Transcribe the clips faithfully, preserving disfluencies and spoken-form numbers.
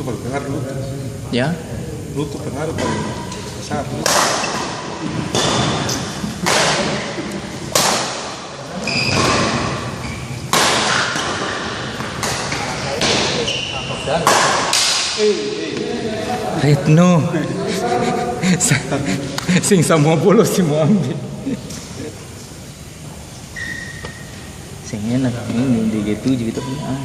Paling pengaruh lutut. Ya. Lutut pengaruh paling besar. Retno. Sa-, seng samua bolos seng mo ambe. Seng enak ini di G tujuh kita punya, ah.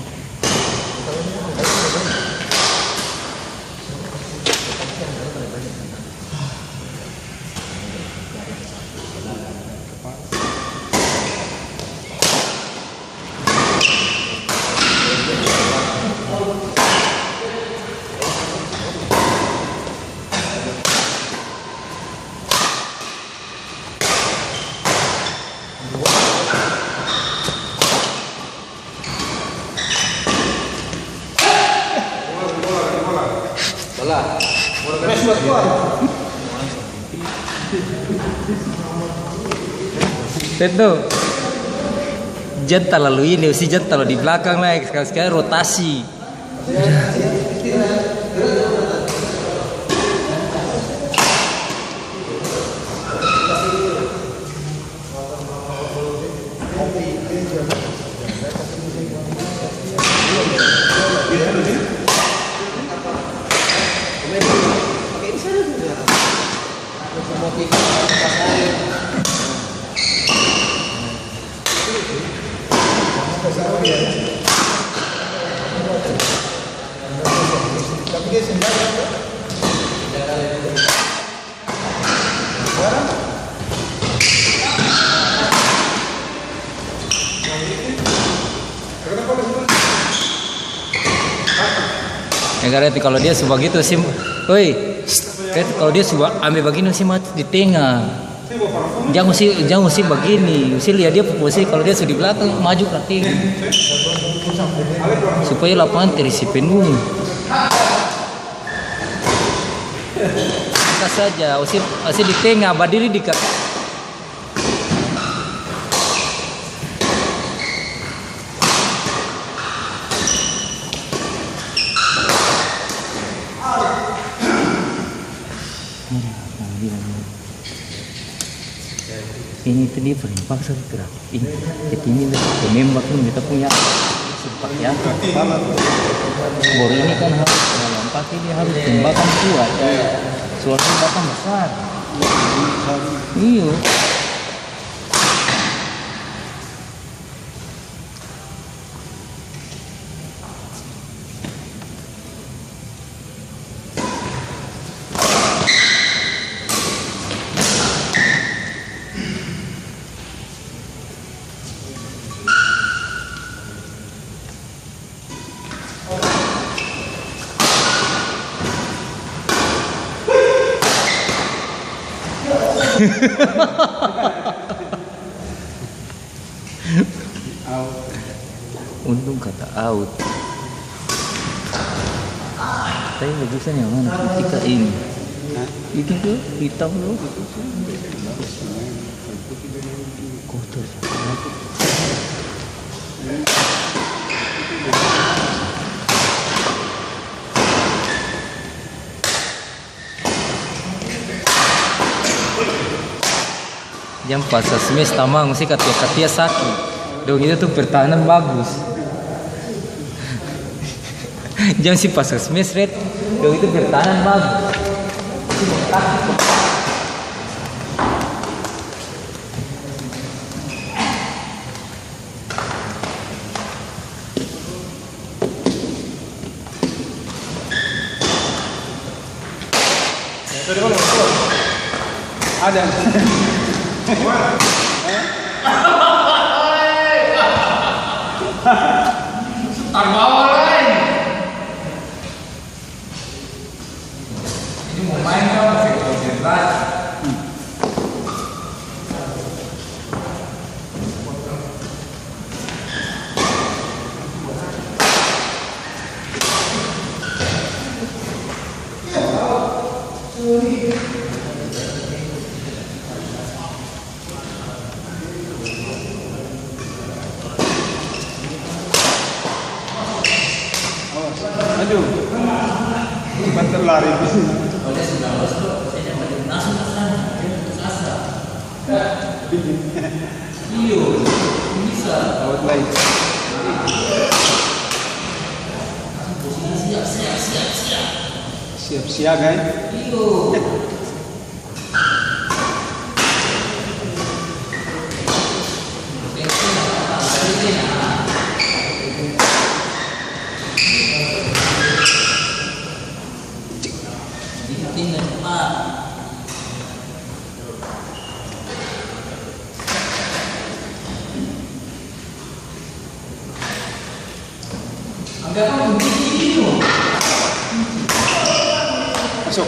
Itu jang talalu ini, usi jang talalu di blakang lai, skali-skali rotasi. Ya, kareta, kalo dia su bagitu, sim, oi, kareta, kalo dia su ba-, ambe bagini, sim, mati di tenga. Jang usi, jang usi bagini, usi lia dia pung posisi, kalo dia su di blakang, maju ka tenga. Supaya lapangan terisi penuh. Angka saja, usi, usi di tenga, badiri di ka-, Ini tu dia paling paksa tu gerak. Ini, jadi ini lah, penembak tu beta punya sempat ya. Baru ini kan harus, kalau pakai dia harus tembakan kuat. Soalnya tembakan besar. Iyo. Untung kata out. Tapi bagusan yang mana? Ketika ini. Itu tuh hitam tuh. Kotor. Jang pasang smash tamang, musti katia-katia saki. Dong itu tuh pertahanan bagus. Jang si pasang smash red, dong itu pertahanan bagus. Ada. Taruh bawah, lain. Ini mau main kan, masih konsentrasi. Maju. Batal lari. Kalau dia sudah lolos, bro, saya jangan balik langsung ke sana, dia putus asa. Iyo, bisa. Out lagi. Posisi siap, siap, siap, siap. Siap siaga, eh? Iyo. Masuk.